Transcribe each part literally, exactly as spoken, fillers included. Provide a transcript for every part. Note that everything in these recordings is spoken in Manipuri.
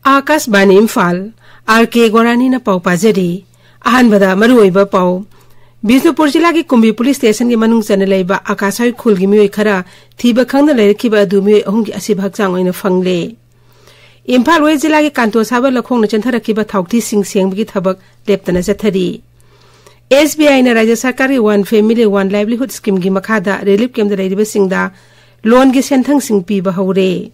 ꯑꯥꯀꯥꯁꯕꯥꯅꯤ ꯏꯝꯐꯥꯜ, ꯑꯥꯔ ꯀꯦ ꯒꯣꯔꯥꯅꯤꯅ ꯄꯥꯎ ꯄꯥꯖꯔꯤ꯫ ꯑꯍꯥꯟꯕꯗ ꯃꯔꯨꯑꯣꯏꯕ ꯄꯥꯎ꯫ ꯕꯤꯁꯅꯨꯄꯨꯔ ꯖꯤꯂꯥꯒꯤ ꯀꯨꯝꯕꯤ ꯄꯨꯂꯤꯁ ꯁ꯭ꯇꯦꯁꯟꯒꯤ ꯃꯅꯨꯡ ꯆꯟꯅ ꯂꯩꯕ ꯑꯀꯥꯁꯥꯏ ꯈꯨꯜꯒꯤ ꯃꯤꯑꯣꯏ ꯈꯔ ꯊꯤꯕ ꯈꯪꯗꯅ ꯂꯩꯔꯛꯈꯤꯕ ꯑꯗꯨ ꯃꯤꯑꯣꯏ ꯑꯍꯨꯝꯒꯤ ꯑꯁꯤꯕ ꯍꯛꯆꯥꯡ ꯑꯣꯏꯅ ꯐꯪꯂꯦ꯫ ꯏꯝꯐꯥꯜ ꯋꯦꯁ ꯖꯤꯂꯥꯒꯤ ꯀꯥꯟꯇꯣ ꯁꯥꯕ ꯂꯧꯈꯣꯡꯅ ꯆꯦꯟꯊꯔꯛꯈꯤꯕ ꯊꯥꯎꯊꯤꯁꯤꯡ ꯁꯦꯡꯕꯒꯤ ꯊꯕꯛ ꯂꯦꯞꯇꯅ ꯆꯠꯊꯔꯤ꯫ ꯑꯦꯁ ꯕꯤ ꯑꯥꯏꯅ ꯔꯥꯖ꯭ꯌ ꯁꯔꯀꯥꯔꯒꯤ One Family One Livelihood Scheme ꯒꯤ ꯃꯈꯥꯗ ꯔꯤꯂꯤꯐ ꯀꯦꯝꯞꯇ ꯂꯩꯔꯤꯕꯁꯤꯡꯗ ꯂꯣꯟꯒꯤ ꯁꯦꯟꯊꯪꯁꯤꯡ ꯄꯤꯕ ꯍꯧꯔꯦ꯫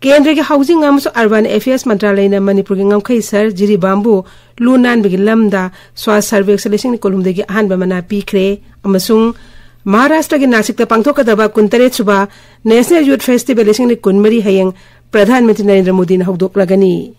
ꯀꯦꯟꯗ꯭ꯔꯒꯤ ꯍꯥꯎꯖꯤꯡ ꯑꯃꯁꯨꯡ ꯑꯔꯕꯥꯟ ꯑꯦꯐꯤꯌꯔꯁ ꯃꯟꯇ꯭ꯔꯥꯂꯌꯅ ꯃꯅꯤꯄꯨꯔꯒꯤ ꯉꯝꯈꯩ ꯁꯍꯔ ꯖꯤꯔꯤꯕꯥꯝꯕꯨ ꯂꯨ ꯅꯥꯟꯕꯒꯤ ꯂꯝꯗ ꯁ꯭ꯋꯥꯁ ꯁꯔꯚꯦꯛꯁꯟ ꯂꯤꯁꯤꯡ ꯑꯅꯤ ꯀꯨꯟꯍꯨꯝꯗꯣꯏꯒꯤ ꯑꯍꯥꯟꯕ ꯃꯅꯥ ꯄꯤꯈ꯭ꯔꯦ꯫ ꯑꯃꯁꯨꯡ ꯃꯍꯥꯔꯥꯁꯇ꯭ꯔꯒꯤ ꯅꯥꯁꯤꯛꯇ ꯄꯥꯡꯊꯣꯛꯀꯗꯕ ꯀꯨꯟꯇꯔꯦꯠ ꯁꯨꯕ ꯅꯦꯁꯅꯦꯜ ꯌꯨꯊ ꯐꯦꯁꯇꯤꯚꯦꯜ ꯂꯤꯁꯤꯡ ꯑꯅꯤ ꯀꯨꯟꯃꯔꯤ ꯍꯌꯦꯡ ꯄ꯭ꯔꯙꯥꯟ ꯃꯟꯇ꯭ꯔꯤ ꯅꯔꯦꯟꯗ꯭ꯔ ꯃꯣꯗꯤꯅ ꯍꯧꯗꯣꯛꯂꯒꯅꯤ꯫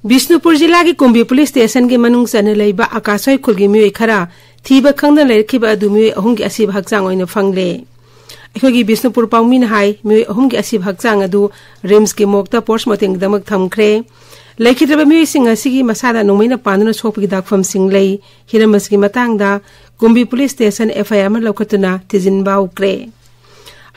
ꯕꯤꯁꯅꯨꯄꯨꯔ ꯖꯤꯂꯥꯒꯤ ꯀꯨꯝꯕꯤ ꯄꯨꯂꯤꯁ ꯁ꯭ꯇꯦꯁꯟꯒꯤ ꯃꯅꯨꯡ ꯆꯟꯅ ꯂꯩꯕ ꯑꯀꯥꯁꯣꯏ ꯈꯨꯜꯒꯤ ꯃꯤꯑꯣꯏ ꯈꯔ ꯊꯤꯕ ꯈꯪꯗꯅ ꯂꯩꯔꯛꯈꯤꯕ ꯑꯗꯨ ꯃꯤꯑꯣꯏ ꯑꯍꯨꯝꯒꯤ ꯑꯁꯤꯕ ꯍꯛꯆꯥꯡ ꯑꯣꯏꯅ ꯐꯪꯂꯦ꯫ ꯑꯩꯈꯣꯏꯒꯤ ꯕꯤꯁꯅꯨꯄꯨꯔ ꯄꯥꯎꯃꯤꯅ ꯍꯥꯏ, ꯃꯤꯑꯣꯏ ꯑꯍꯨꯝꯒꯤ ꯑꯁꯤꯕ ꯍꯛꯆꯥꯡ ꯑꯗꯨ ꯔꯤꯝꯁꯀꯤ ꯃꯣꯔꯒꯇ ꯄꯣꯁꯃꯣꯔꯇꯦꯝꯒꯤꯗꯃꯛ ꯊꯝꯈ꯭ꯔꯦ꯫ ꯂꯩꯈꯤꯗ꯭ꯔꯕ ꯃꯤꯑꯣꯏꯁꯤꯡ ꯑꯁꯤꯒꯤ ꯃꯁꯥꯗ ꯅꯣꯡꯃꯩꯅ ꯄꯥꯟꯗꯨꯅ ꯁꯣꯛꯄꯒꯤ ꯗꯥꯛꯐꯝꯁꯤꯡ ꯂꯩ꯫ ꯍꯤꯔꯝ ꯑꯁꯤꯒꯤ ꯃꯇꯥꯡꯗ ꯀꯨꯝꯕꯤ ꯄꯨꯂꯤꯁ ꯁ꯭ꯇꯦꯁꯟ ꯑꯦꯐ ꯑꯥꯏ ꯑꯥꯔ ꯑꯃ ꯂꯧꯈꯠꯇꯨꯅ ꯊꯤꯖꯤꯟꯕ ꯍꯧꯈ꯭ꯔꯦ꯫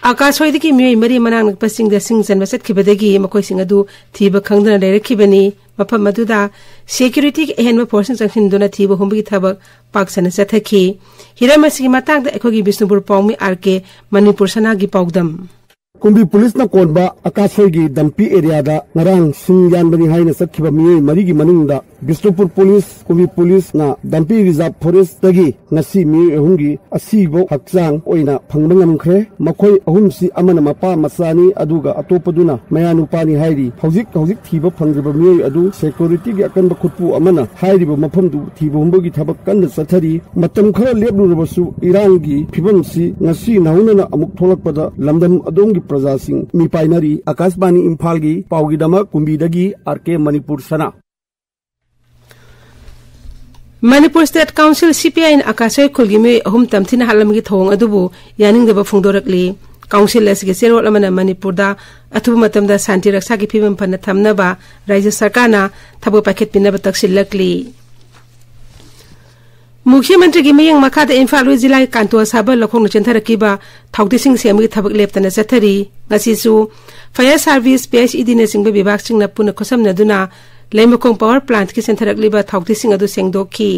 ꯑꯀꯥꯁꯣꯏꯗꯒꯤ ꯃꯤꯑꯣꯏ ꯃꯔꯤ ꯃꯅꯥꯛ ꯅꯛꯄꯁꯤꯡꯗ ꯁꯤꯡ ꯆꯟꯕ ꯆꯠꯈꯤꯕꯗꯒꯤ ꯃꯈꯣꯏꯁꯤꯡ ꯑꯗꯨ ꯊꯤꯕ ꯈꯪꯗꯅ ꯂꯩꯔꯛꯈꯤꯕꯅꯤ꯫ ꯃꯐꯝ ꯑꯗꯨꯗ ꯁꯦꯀ꯭ꯌꯨꯔꯤꯇꯤꯒꯤ ꯑꯍꯦꯟꯕ ꯐꯣꯔꯁꯁꯤꯡ ꯆꯪꯁꯤꯟꯗꯨꯅ ꯊꯤꯕ ꯍꯨꯝꯕꯒꯤ ꯊꯕꯛ ꯄꯥꯛ ꯁꯟꯅ ꯆꯠꯊꯈꯤ꯫ ꯍꯤꯔꯝ ꯑꯁꯤꯒꯤ ꯃꯇꯥꯡꯗ ꯑꯩꯈꯣꯏꯒꯤ ꯕꯤꯁꯅꯨꯄꯨꯔ ꯄꯥꯎꯃꯤ ꯑꯥꯔ ꯀꯦ ꯃꯅꯤꯄꯨꯔ ꯁꯅꯥꯒꯤ ꯄꯥꯎꯗꯝ꯫ ꯀꯨꯝꯕꯤ ꯄꯨꯂꯤꯁꯅ ꯀꯣꯟꯕ ꯑꯀꯥꯁꯣꯏꯒꯤ ꯗꯝꯄꯤ ꯑꯦꯔꯤꯌꯥꯗ ꯉꯔꯥꯡ ꯁꯤꯡ ꯌꯥꯟꯕꯅꯤ ꯍꯥꯏꯅ ꯆꯠꯈꯤꯕ ꯃꯤꯑꯣꯏ ꯃꯔꯤꯒꯤ ꯃꯅꯨꯡꯗ ꯕꯤꯁꯅꯨꯄꯨꯔ ꯄꯨꯂꯤꯁ, ꯀꯨꯝꯕꯤ ꯄꯨꯂꯤꯁꯅ ꯗꯝꯄꯤ ꯔꯤꯖꯥꯔꯚ ꯐꯣꯔꯦꯁꯇꯒꯤ ꯉꯁꯤ ꯃꯤꯑꯣꯏ ꯑꯍꯨꯝꯒꯤ ꯑꯁꯤꯕ ꯍꯛꯆꯥꯡ ꯑꯣꯏꯅ ꯐꯪꯕ ꯉꯝꯈ꯭ꯔꯦ꯫ ꯃꯈꯣꯏ ꯑꯍꯨꯝꯁꯤ ꯑꯃꯅ ꯃꯄꯥ ꯃꯆꯥꯅꯤ, ꯑꯗꯨꯒ ꯑꯇꯣꯞꯄꯗꯨꯅ ꯃꯌꯥꯅꯨꯄꯥꯅꯤ ꯍꯥꯏꯔꯤ꯫ ꯍꯧꯖꯤꯛ ꯍꯧꯖꯤꯛ ꯊꯤꯕ ꯐꯪꯗ꯭ꯔꯤꯕ ꯃꯤꯑꯣꯏ ꯑꯗꯨ ꯁꯦꯀ꯭ꯌꯨꯔꯤꯇꯤꯒꯤ ꯑꯀꯟꯕ ꯈꯨꯠꯄꯨ ꯑꯃꯅ ꯍꯥꯏꯔꯤꯕ ꯃꯐꯝꯗꯨ ꯊꯤꯕ ꯍꯨꯝꯕꯒꯤ ꯊꯕꯛ ꯀꯟꯅ ꯆꯠꯊꯔꯤ꯫ ꯃꯇꯝ ꯈꯔ ꯂꯦꯞꯂꯨꯔꯕꯁꯨ ꯏꯔꯥꯡꯒꯤ ꯐꯤꯕꯝꯁꯤ ꯉꯁꯤ ꯅꯧꯍꯧꯅꯅ ꯑꯃꯨꯛ ꯊꯣꯛꯂꯛꯄꯗ ꯂꯝꯗꯝ ꯑꯗꯣꯝꯒꯤ ꯄ꯭ꯔꯖꯥꯁꯤꯡ ꯃꯤꯄꯥꯏꯅꯔꯤ꯫ ꯑꯥꯀꯥꯁꯕꯥꯅꯤ ꯏꯝꯐꯥꯜꯒꯤ ꯄꯥꯎꯒꯤꯗꯃꯛ ꯀꯨꯝꯕꯤꯗꯒꯤ ꯑꯥꯔ ꯀꯦ ꯃꯅꯤꯄꯨꯔ ꯁꯅꯥ꯫ ꯃꯅꯤꯄꯨꯔ ꯁ꯭ꯇꯦꯠ ꯀꯥꯎꯟꯁꯤꯜ, ꯁꯤ ꯄꯤ ꯑꯥꯏꯅ ꯑꯀꯥꯁꯣꯏ ꯈꯨꯜꯒꯤ ꯃꯤꯑꯣꯏ ꯑꯍꯨꯝ ꯇꯝꯊꯤꯅ ꯍꯥꯠꯂꯝꯕꯒꯤ ꯊꯧꯑꯣꯡ ꯑꯗꯨꯕꯨ ꯌꯥꯅꯤꯡꯗꯕ ꯐꯣꯡꯗꯣꯔꯛꯂꯤ꯫ ꯀꯥꯎꯟꯁꯤꯜ ꯑꯁꯤꯒꯤ ꯆꯦꯔꯣꯜ ꯑꯃꯅ ꯃꯅꯤꯄꯨꯔꯗ ꯑꯊꯨꯕ ꯃꯇꯝꯗ ꯁꯥꯟꯇꯤ ꯔꯛꯁꯥꯒꯤ ꯐꯤꯕꯝ ꯐꯅ ꯊꯝꯅꯕ ꯔꯥꯖ꯭ꯌ ꯁꯔꯀꯥꯔꯅ ꯊꯕꯛ ꯄꯥꯏꯈꯠꯄꯤꯅꯕ ꯇꯛꯁꯤꯜꯂꯛꯂꯤ꯫ ꯃꯨꯈ꯭ꯌ ꯃꯟꯇ꯭ꯔꯤꯒꯤ ꯃꯤꯠꯌꯦꯡ ꯃꯈꯥꯗ ꯏꯝꯐꯥꯜ ꯋꯦꯁ ꯖꯤꯂꯥꯒꯤ ꯀꯥꯟꯇꯣ ꯁꯥꯕꯜ ꯂꯧꯈꯣꯡꯗ ꯆꯦꯟꯊꯔꯛꯈꯤꯕ ꯊꯥꯎꯇꯤꯁꯤꯡ ꯁꯦꯝꯕꯒꯤ ꯊꯕꯛ ꯂꯦꯞꯇꯅ ꯆꯠꯊꯔꯤ꯫ ꯉꯁꯤꯁꯨ fire service, P H E Dꯅꯆꯤꯡꯕ ꯕꯤꯚꯥꯒꯁꯤꯡꯅ ꯄꯨꯟꯅ ꯈꯨꯠꯁꯝꯅꯗꯨꯅ ꯂꯩꯃꯈꯣꯡ power plantꯀꯤ ꯆꯦꯟꯊꯔꯛꯂꯤꯕ ꯊꯥꯎꯇꯤꯁꯤꯡ ꯑꯗꯨ ꯁꯦꯡꯗꯣꯛꯈꯤ꯫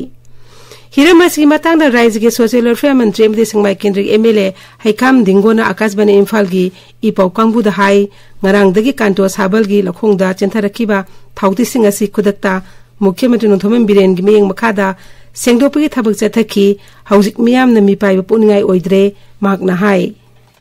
ꯍꯤꯔꯝ ꯑꯁꯤꯒꯤ ꯃꯇꯥꯡꯗ ꯔꯥꯖ꯭ꯌꯒꯤ social welfare ꯃꯟꯇ꯭ꯔꯤ ꯑꯃꯗꯤ ꯁꯦꯡꯃꯥꯏ ꯀꯦꯟꯗ꯭ꯔꯒꯤ M L A ꯍꯩꯈꯥꯝ ꯗꯤꯡꯒꯣꯅ ꯑꯀꯥꯁꯕꯥꯅꯤ ꯏꯝꯐꯥꯜꯒꯤ ꯏ ꯄꯥꯎ ꯀꯥꯡꯕꯨꯗ ꯍꯥꯏ, ꯉꯔꯥꯡꯗꯒꯤ ꯀꯥꯟꯇꯣ ꯁꯥꯕꯜꯒꯤ ꯂꯧꯈꯣꯡꯗ ꯆꯦꯟꯊꯔꯛꯈꯤꯕ ꯊꯥꯎꯇꯤꯁꯤꯡ ꯑꯁꯤ ꯈꯨꯗꯛꯇ ꯃꯨꯈ꯭ꯌ ꯃꯟꯇ꯭ꯔꯤ ꯅꯣꯡꯊꯣꯝꯕꯝ ꯕꯤꯔꯦꯟꯒꯤ ꯃꯤꯠꯌꯦꯡ ꯃꯈꯥꯗ ꯁꯦꯡꯗꯣꯛꯄꯒꯤ ꯊꯕꯛ ꯆꯠꯊꯈꯤ꯫ ꯍꯧꯖꯤꯛ ꯃꯤꯌꯥꯝꯅ ꯃꯤꯄꯥꯏꯕ ꯄꯣꯛꯅꯤꯡꯉꯥꯏ ꯑꯣꯏꯗ꯭ꯔꯦ, ꯃꯍꯥꯛꯅ ꯍꯥꯏ꯫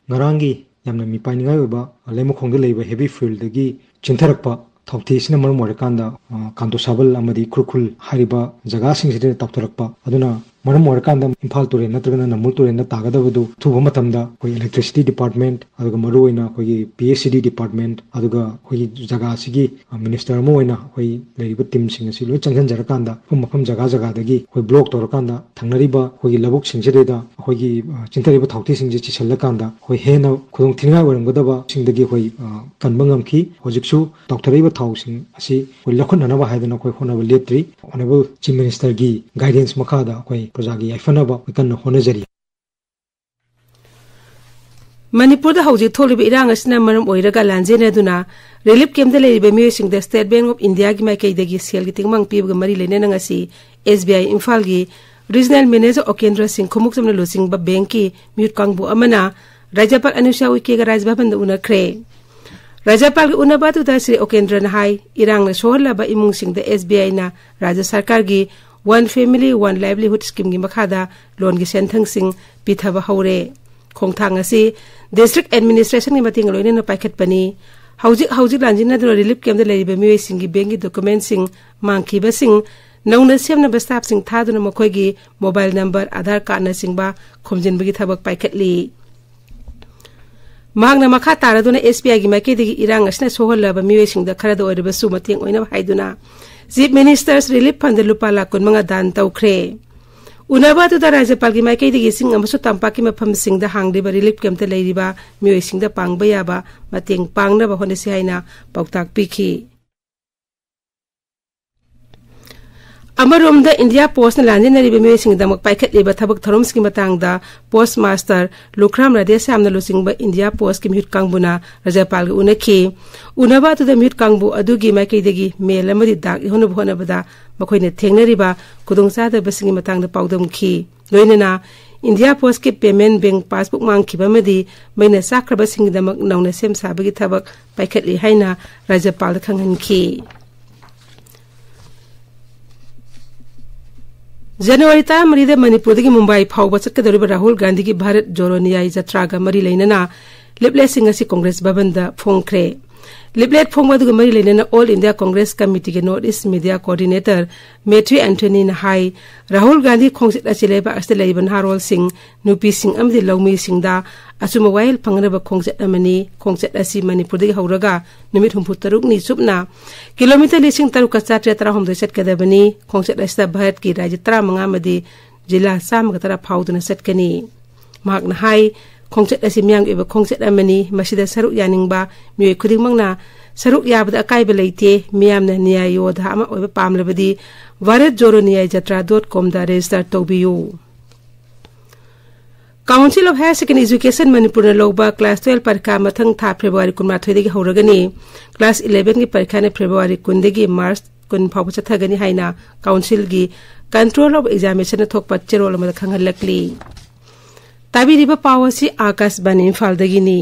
ꯉꯔꯥꯡꯒꯤ ꯌꯥꯝꯅ ꯃꯤꯄꯥꯏꯅꯤꯡꯉꯥꯏ ꯑꯣꯏꯕ ꯂꯩꯃꯈꯣꯡꯗ ꯂꯩꯕ heavy fuelꯗꯒꯤ ꯆꯦꯟꯊꯔꯛꯄ ꯊꯥꯎꯊꯤ ꯑꯁꯤꯅ ꯃꯔꯝ ꯑꯣꯏꯔꯀꯥꯟꯗ, ꯑ, ꯀꯥꯟꯇꯣ ꯁꯥꯕꯜ ꯑꯃꯗꯤ ꯈꯨꯔꯈꯨꯜ ꯍꯥꯏꯔꯤꯕ ꯖꯒꯥꯁꯤꯡꯁꯤꯗ ꯇꯥꯎꯊꯔꯛꯄ꯫ ꯑꯗꯨꯅ ꯃꯔꯝ ꯑꯣꯏꯔꯀꯥꯟꯗ ꯏꯝꯐꯥꯜ ꯇꯨꯔꯦꯜ ꯅꯠꯇ꯭ꯔꯒꯅ ꯅꯝꯕꯨꯜ ꯇꯨꯔꯦꯜꯗ ꯇꯥꯒꯗꯕꯗꯨ ꯑꯊꯨꯕ ꯃꯇꯝꯗ ꯑꯩꯈꯣꯏ electricity department, ꯑꯗꯨꯒ ꯃꯔꯨꯑꯣꯏꯅ ꯑꯩꯈꯣꯏꯒꯤ P H E D department, ꯑꯗꯨꯒ ꯑꯩꯈꯣꯏꯒꯤ ꯖꯒꯥꯁꯤꯒꯤ, ꯑ, minister ꯑꯃ ꯑꯣꯏꯅ ꯑꯩꯈꯣꯏ ꯂꯩꯔꯤꯕ teamꯁꯤꯡ ꯑꯁꯤ ꯂꯣꯏ ꯆꯪꯁꯤꯟꯖꯔꯀꯥꯟꯗ ꯃꯐꯝ ꯃꯐꯝ ꯖꯒꯥ ꯖꯒꯥꯗꯒꯤ ꯑꯩꯈꯣꯏ block ꯇꯧꯔꯀꯥꯟꯗ ꯊꯪꯅꯔꯤꯕ ꯑꯩꯈꯣꯏꯒꯤ ꯂꯧꯕꯨꯛꯁꯤꯡꯁꯤꯗꯩꯗ ꯑꯩꯈꯣꯏꯒꯤ, ꯑ, ꯆꯦꯟꯊꯔꯤꯕ ꯊꯥꯎꯊꯤꯁꯤꯡꯁꯦ ꯆꯤꯁꯤꯜꯂꯀꯥꯟꯗ ꯑꯩꯈꯣꯏ ꯍꯦꯟꯅ ꯈꯨꯗꯣꯡꯊꯤꯅꯤꯡꯉꯥꯏ ꯑꯣꯏꯔꯝꯒꯗꯕꯁꯤꯡꯗꯒꯤ ꯑꯩꯈꯣꯏ, ꯑ, ꯀꯟꯕ ꯉꯝꯈꯤ꯫ ꯍꯧꯖꯤꯛꯁꯨ ꯇꯥꯎꯊꯔꯛꯏꯕ ꯊꯥꯎꯁꯤꯡ ꯑꯁꯤ ꯑꯩꯈꯣꯏ ꯂꯧꯈꯠꯅꯅꯕ ꯍꯥꯏꯗꯅ ꯑꯩꯈꯣꯏ ꯍꯣꯠꯅꯕ ꯂꯦꯞꯇ꯭ꯔꯤ꯫ Honourable Chief Ministerꯒꯤ guidance ꯃꯈꯥꯗ ꯑꯩꯈꯣꯏ ꯄ꯭ꯔꯖꯥꯒꯤ ꯌꯥꯏꯐꯅꯕ ꯑꯩꯈꯣꯏ ꯀꯟꯅ ꯍꯣꯠꯅꯖꯔꯤ꯫ ꯃꯅꯤꯄꯨꯔꯗ ꯍꯧꯖꯤꯛ ꯊꯣꯛꯂꯤꯕ ꯏꯔꯥꯡ ꯑꯁꯤꯅ ꯃꯔꯝ ꯑꯣꯏꯔꯒ ꯂꯥꯟꯖꯦꯟꯅꯗꯨꯅ relief campꯇ ꯂꯩꯔꯤꯕ ꯃꯤꯑꯣꯏꯁꯤꯡꯗ State Bank of Indiaꯒꯤ ꯃꯥꯏꯀꯩꯗꯒꯤ ꯁꯦꯜꯒꯤ ꯇꯦꯡꯕꯥꯡ ꯄꯤꯕꯒ ꯃꯔꯤ ꯂꯩꯅꯅ ꯉꯁꯤ S B I ꯏꯝꯐꯥꯜꯒꯤ regional manager ꯑꯣꯀꯦꯟꯗ꯭ꯔ ꯁꯤꯡ ꯈꯨꯃꯨꯛꯆꯝꯅ ꯂꯨꯆꯤꯡꯕ bankꯀꯤ ꯃꯤꯍꯨꯠ ꯀꯥꯡꯕꯨ ꯑꯃꯅ ꯔꯥꯖ꯭ꯌꯄꯥꯜ ꯑꯅꯨꯁ꯭ꯌꯥ ꯎꯏꯀꯦꯒ ꯔꯥꯖ ꯚꯕꯟꯗ ꯎꯅꯈ꯭ꯔꯦ꯫ ꯔꯥꯖ꯭ꯌꯄꯥꯜꯒꯤ ꯎꯅꯕ ꯑꯗꯨꯗ ꯁ꯭ꯔꯤ ꯑꯣꯀꯦꯟꯗ꯭ꯔꯅ ꯍꯥꯏ, ꯏꯔꯥꯡꯅ ꯁꯣꯛꯍꯜꯂꯕ ꯏꯃꯨꯡꯁꯤꯡꯗ S B Iꯅ ꯔꯥꯖ꯭ꯌ ꯁꯔꯀꯥꯔꯒꯤ One Family One Livelihood Schemeꯒꯤ ꯃꯈꯥꯗ loanꯒꯤ ꯁꯦꯟꯊꯪꯁꯤꯡ ꯄꯤꯊꯕ ꯍꯧꯔꯦ꯫ ꯈꯣꯡꯊꯥꯡ ꯑꯁꯤ district administrationꯒꯤ ꯃꯇꯦꯡꯒ ꯂꯣꯏꯅꯅ ꯄꯥꯏꯈꯠꯄꯅꯤ꯫ ꯍꯧꯖꯤꯛ ꯍꯧꯖꯤꯛ ꯂꯥꯟꯖꯦꯟꯅꯗꯨꯅ relief campꯇ ꯂꯩꯔꯤꯕ ꯃꯤꯑꯣꯏꯁꯤꯡꯒꯤ bankꯀꯤ documentꯁꯤꯡ ꯃꯥꯡꯈꯤꯕꯁꯤꯡ ꯅꯧꯅ ꯁꯦꯝꯅꯕ staffꯁꯤꯡ ꯊꯥꯗꯨꯅ ꯃꯈꯣꯏꯒꯤ mobile number, Aadhaar cardꯅꯆꯤꯡꯕ ꯈꯣꯝꯖꯤꯟꯕꯒꯤ ꯊꯕꯛ ꯄꯥꯏꯈꯠꯂꯤ꯫ ꯃꯍꯥꯛꯅ ꯃꯈꯥ ꯇꯥꯔꯗꯨꯅ S B Iꯒꯤ ꯃꯥꯏꯀꯩꯗꯒꯤ ꯏꯔꯥꯡ ꯑꯁꯤꯅ ꯁꯣꯛꯍꯜꯂꯕ ꯃꯤꯑꯣꯏꯁꯤꯡꯗ ꯈꯔꯗ ꯑꯣꯏꯔꯕꯁꯨ ꯃꯇꯦꯡ ꯑꯣꯏꯅꯕ ꯍꯥꯏꯗꯨꯅ Chief Minister's Relief Fundꯗ ꯂꯨꯄꯥ ꯂꯥꯈ ꯀꯨꯟꯃꯉꯥ ꯗꯥꯟ ꯇꯧꯈ꯭ꯔꯦ꯫ ꯎꯅꯕ ꯑꯗꯨꯗ ꯔꯥꯖ꯭ꯌꯄꯥꯜꯒꯤ ꯃꯥꯏꯀꯩꯗꯒꯤ ꯆꯤꯡ ꯑꯃꯁꯨꯡ ꯇꯝꯄꯥꯛꯀꯤ ꯃꯐꯝꯁꯤꯡꯗ ꯍꯥꯡꯂꯤꯕ ꯔꯤꯂꯤꯐ ꯀꯦꯝꯞꯇ ꯂꯩꯔꯤꯕ ꯃꯤꯑꯣꯏꯁꯤꯡꯗ ꯄꯥꯡꯕ ꯌꯥꯕ ꯃꯇꯦꯡ ꯄꯥꯡꯅꯕ ꯍꯣꯠꯅꯁꯤ ꯍꯥꯏꯅ ꯄꯥꯎꯇꯥꯛ ꯄꯤꯈꯤ꯫ ꯑꯃꯔꯣꯝꯗ ꯏꯟꯗꯤꯌꯥ ꯄꯣꯁꯅ ꯂꯥꯟꯖꯦꯟꯅꯔꯤꯕ ꯃꯤꯑꯣꯏꯁꯤꯡꯒꯤꯗꯃꯛ ꯄꯥꯏꯈꯠꯂꯤꯕ ꯊꯕꯛ ꯊꯧꯔꯝꯁꯤꯡꯒꯤ ꯃꯇꯥꯡꯗ ꯄꯣꯁ ꯃꯥꯁꯇꯔ ꯂꯨꯈ꯭ꯔꯥꯝ ꯔꯥꯙꯦꯁ꯭ꯌꯥꯝꯅ ꯂꯨꯆꯤꯡꯕ ꯏꯟꯗꯤꯌꯥ ꯄꯣꯁꯀꯤ ꯃꯤꯍꯨꯠ ꯀꯥꯡꯕꯨꯅ ꯔꯥꯖ꯭ꯌꯄꯥꯜꯒ ꯎꯅꯈꯤ꯫ ꯎꯅꯕ ꯑꯗꯨꯗ ꯃꯤꯍꯨꯠ ꯀꯥꯡꯕꯨ ꯑꯗꯨꯒꯤ ꯃꯥꯏꯀꯩꯗꯒꯤ ꯃꯦꯜ ꯑꯃꯗꯤ ꯗꯥꯛ ꯌꯧꯍꯟꯅꯕ ꯍꯣꯠꯅꯕꯗ ꯃꯈꯣꯏꯅ ꯊꯦꯡꯅꯔꯤꯕ ꯈꯨꯗꯣꯡꯆꯥꯗꯕꯁꯤꯡꯒꯤ ꯃꯇꯥꯡꯗ ꯄꯥꯎꯗꯝꯈꯤ꯫ ꯂꯣꯏꯅꯅ ꯏꯟꯗꯤꯌꯥ ꯄꯣꯁꯀꯤ ꯄꯦꯃꯦꯟ ꯕꯦꯡ ꯄꯥꯁꯕꯨꯛ ꯃꯥꯡꯈꯤꯕ ꯑꯃꯗꯤ ꯃꯩꯅ ꯆꯥꯛꯈ꯭ꯔꯕꯁꯤꯡꯒꯤꯗꯃꯛ ꯅꯧꯅ ꯁꯦꯝ ꯁꯥꯕꯒꯤ ꯊꯕꯛ ꯄꯥꯏꯈꯠꯂꯤ ꯍꯥꯏꯅ ꯔꯥꯖ꯭ꯌꯄꯥꯜꯗ ꯈꯪꯍꯟꯈꯤ꯫ ꯖꯅꯋꯥꯔꯤ ꯇꯔꯥꯃꯔꯤꯗ ꯃꯅꯤꯄꯨꯔꯗꯒꯤ ꯃꯨꯝꯕꯥꯏ ꯐꯥꯎꯕ ꯆꯠꯀꯗꯧꯔꯤꯕ ꯔꯥꯍꯨꯜ ꯒꯥꯟꯙꯤꯒꯤ ꯚꯥꯔꯠ ꯖꯣꯔꯣ ꯅ꯭ꯌꯥꯌ ꯖꯇ꯭ꯔꯥꯒ ꯃꯔꯤ ꯂꯩꯅꯅ ꯂꯤꯞꯂꯦꯠꯁꯤꯡ ꯑꯁꯤ ꯀꯣꯡꯒ꯭ꯔꯦꯁ ꯚꯕꯟꯗ ꯐꯣꯡꯈ꯭ꯔꯦ꯫ ꯂꯤꯞꯂꯦꯠ ꯐꯣꯡꯕ ꯑꯗꯨꯒ ꯃꯔꯤ ꯂꯩꯅꯅ ꯑꯣꯜ ꯏꯟꯗꯤꯌꯥ ꯀꯣꯡꯒ꯭ꯔꯦꯁ ꯀꯃꯤꯇꯤꯒꯤ north east media coordinator Mathew ꯑꯦꯟꯊꯣꯅꯤꯅ ꯍꯥꯏ, ꯔꯥꯍꯨꯜ ꯒꯥꯟꯙꯤ ꯈꯣꯡꯆꯠ ꯑꯁꯤ ꯂꯩꯕꯥꯛ ꯑꯁꯤꯗ ꯂꯩꯔꯤꯕ ꯅꯍꯥꯔꯣꯜꯁꯤꯡ, ꯅꯨꯄꯤꯁꯤꯡ ꯑꯃꯗꯤ ꯂꯧꯃꯤꯁꯤꯡꯗ ꯑꯆꯨꯝꯕ ꯋꯥꯌꯦꯜ ꯐꯪꯅꯕ ꯈꯣꯡꯆꯠ ꯑꯃꯅꯤ꯫ ꯈꯣꯡꯆꯠ ꯑꯁꯤ ꯃꯅꯤꯄꯨꯔꯗꯒꯤ ꯍꯧꯔꯒ ꯅꯨꯃꯤꯠ ꯍꯨꯝꯐꯨ ꯇꯔꯨꯛꯅꯤ ꯆꯨꯞꯅ ꯀꯤꯂꯣꯃꯤꯇꯔ ꯂꯤꯁꯤꯡ ꯇꯔꯨꯛꯀ ꯆꯥꯇ꯭ꯔꯦꯠ ꯇꯔꯥꯍꯨꯝꯗꯣꯏ ꯆꯠꯀꯗꯕꯅꯤ꯫ ꯈꯣꯡꯆꯠ ꯑꯁꯤꯗ ꯚꯥꯔꯠꯀꯤ ꯔꯥꯖ꯭ꯌ ꯇꯔꯥꯃꯉꯥ ꯑꯃꯗꯤ ꯖꯤꯂꯥ ꯆꯥꯝꯃꯒ ꯇꯔꯥ ꯐꯥꯎꯗꯨꯅ ꯆꯠꯀꯅꯤ꯫ ꯃꯍꯥꯛꯅ ꯍꯥꯏ, ꯈꯣꯡꯆꯠ ꯑꯁꯤ ꯃꯤꯌꯥꯝꯒꯤ ꯑꯣꯏꯕ ꯈꯣꯡꯆꯠ ꯑꯃꯅꯤ꯫ ꯃꯁꯤꯗ ꯁꯔꯨꯛ ꯌꯥꯅꯤꯡꯕ ꯃꯤꯑꯣꯏ ꯈꯨꯗꯤꯡꯃꯛꯅ ꯁꯔꯨꯛ ꯌꯥꯕꯗ ꯑꯀꯥꯏꯕ ꯂꯩꯇꯦ꯫ ꯃꯤꯌꯥꯝꯅ ꯅ꯭ꯌꯥꯌ ꯌꯣꯙꯥ ꯑꯃ ꯑꯣꯏꯕ ꯄꯥꯝꯂꯕꯗꯤ ꯚꯥꯔꯠ ꯖꯣꯔꯣ ꯅ꯭ꯌꯥꯌ ꯖꯇ꯭ꯔꯥ ꯗꯣꯠ ꯀꯣꯝꯗ ꯔꯦꯖꯤꯁꯇꯔ ꯇꯧꯕꯤꯌꯨ꯫ Council of Higher Secondary Education ꯃꯅꯤꯄꯨꯔꯅ ꯂꯧꯕ ꯀ꯭ꯂꯥꯁ ꯇꯨꯌꯦꯜꯐ ꯄꯔꯤꯈꯥ ꯃꯊꯪ ꯊꯥ ꯐꯦꯕ꯭ꯔꯨꯋꯥꯔꯤ ꯀꯨꯟꯃꯥꯊꯣꯏꯗꯒꯤ ꯍꯧꯔꯒꯅꯤ꯫ ꯀ꯭ꯂꯥꯁ ꯏꯂꯦꯚꯦꯟꯒꯤ ꯄꯔꯤꯈꯥꯅ ꯐꯦꯕ꯭ꯔꯨꯋꯥꯔꯤ ꯀꯨꯟꯗꯒꯤ ꯃꯥꯔꯆ ꯀꯨꯟ ꯐꯥꯎꯕ ꯆꯠꯊꯒꯅꯤ ꯍꯥꯏꯅ ꯀꯥꯎꯟꯁꯤꯜꯒꯤ Control of Examination ꯊꯣꯛꯄ ꯆꯦꯔꯣꯜ ꯑꯃꯗ ꯈꯪꯍꯜꯂꯛꯂꯤ꯫ ꯇꯥꯕꯤꯔꯤꯕ ꯄꯥꯎ ꯑꯁꯤ ꯑꯥꯀꯥꯁꯕꯥꯅꯤ ꯏꯝꯐꯥꯜꯗꯒꯤꯅꯤ꯫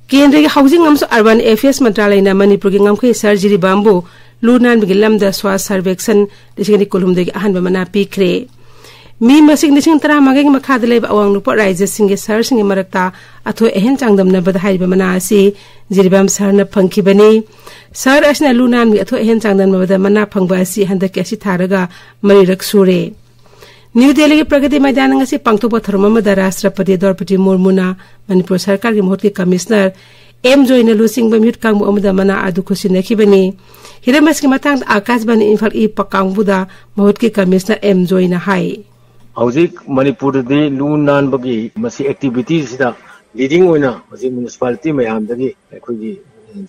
ꯀꯦꯟꯗ꯭ꯔꯒꯤ ꯍꯥꯎꯖꯤꯡ ꯑꯃꯁꯨꯡ ꯑꯔꯕꯥꯟ ꯑꯦꯐꯤꯌꯔꯁ ꯃꯟꯇ꯭ꯔꯥꯂꯌꯅ ꯃꯅꯤꯄꯨꯔꯒꯤ ꯉꯝꯈꯩ ꯁꯍꯔ ꯖꯤꯔꯤꯕꯥꯝꯕꯨ ꯂꯨ ꯅꯥꯟꯕꯒꯤ ꯂꯝꯗ ꯁ꯭ꯋꯥꯁ ꯁꯔꯚꯦꯛꯁꯟ ꯂꯤꯁꯤꯡ ꯑꯅꯤ ꯀꯨꯟꯍꯨꯝꯗꯣꯏꯒꯤ ꯑꯍꯥꯟꯕ ꯃꯅꯥ ꯄꯤꯈ꯭ꯔꯦ꯫ ꯃꯤ ꯃꯁꯤꯡ ꯂꯤꯁꯤꯡ ꯇꯔꯥꯃꯉꯥꯒꯤ ꯃꯈꯥꯗ ꯂꯩꯕ ꯑꯋꯥꯡ ꯅꯣꯡꯄꯣꯛ ꯔꯥꯖ꯭ꯌꯁꯤꯡꯒꯤ ꯁꯍꯔꯁꯤꯡꯒꯤ ꯃꯔꯛꯇ ꯑꯊꯣꯏ ꯑꯍꯦꯟ ꯆꯥꯡꯗꯝꯅꯕꯗ ꯍꯥꯏꯔꯤꯕ ꯃꯅꯥ ꯑꯁꯤ ꯖꯤꯔꯤꯕꯥꯝ ꯁꯍꯔꯅ ꯐꯪꯈꯤꯕꯅꯤ꯫ ꯁꯍꯔ ꯑꯁꯤꯅ ꯂꯨ ꯅꯥꯟꯕꯒꯤ ꯑꯊꯣꯏ ꯑꯍꯦꯟ ꯆꯥꯡꯗꯝꯅꯕꯗ ꯃꯅꯥ ꯐꯪꯕ ꯑꯁꯤ ꯍꯟꯗꯛꯀꯤ ꯑꯁꯤ ꯊꯥꯔꯒ ꯃꯔꯤꯔꯛ ꯁꯨꯔꯦ꯫ ꯅ꯭ꯌꯨ ꯗꯦꯜꯂꯤꯒꯤ ꯄ꯭ꯔꯒꯇꯤ ꯃꯩꯗꯥꯟ ꯉꯁꯤ ꯄꯥꯡꯊꯣꯛꯄ ꯊꯧꯔꯝ ꯑꯃꯗ ꯔꯥꯁꯇ꯭ꯔꯄꯇꯤ ꯗ꯭ꯔꯧꯄꯗꯤ ꯃꯨꯔꯃꯨꯅ ꯃꯅꯤꯄꯨꯔ ꯁꯔꯀꯥꯔꯒꯤ ꯃꯍꯨꯠꯀꯤ ꯀꯃꯤꯁꯅꯔ ꯑꯦꯝ ꯖꯣꯏꯅ ꯂꯨꯆꯤꯡꯕ ꯃꯤꯍꯨꯠ ꯀꯥꯡꯕꯨ ꯑꯃꯗ ꯃꯅꯥ ꯑꯗꯨ ꯈꯨꯠꯁꯤꯟꯅꯈꯤꯕꯅꯤ꯫ ꯍꯤꯔꯝ ꯑꯁꯤꯒꯤ ꯃꯇꯥꯡꯗ ꯑꯥꯀꯥꯁꯕꯥꯅꯤ ꯏꯝꯐꯥꯜ ꯏ ꯄꯥꯎ ꯀꯥꯡꯕꯨꯗ ꯃꯍꯨꯠꯀꯤ ꯀꯃꯤꯁꯅꯔ ꯑꯦꯝ ꯖꯣꯏꯅ ꯍꯥꯏ꯫ ꯍꯧꯖꯤꯛ ꯃꯅꯤꯄꯨꯔꯗꯗꯤ ꯂꯨ ꯅꯥꯟꯕꯒꯤ ꯃꯁꯤ ꯑꯦꯛꯇꯤꯚꯤꯇꯤꯁꯤꯗ ꯂꯤꯗꯤꯡ ꯑꯣꯏꯅ ꯍꯧꯖꯤꯛ ꯃ꯭ꯌꯨꯅꯤꯁꯤꯄꯥꯂꯤꯇꯤ ꯃꯌꯥꯝꯗꯒꯤ ꯑꯩꯈꯣꯏꯒꯤ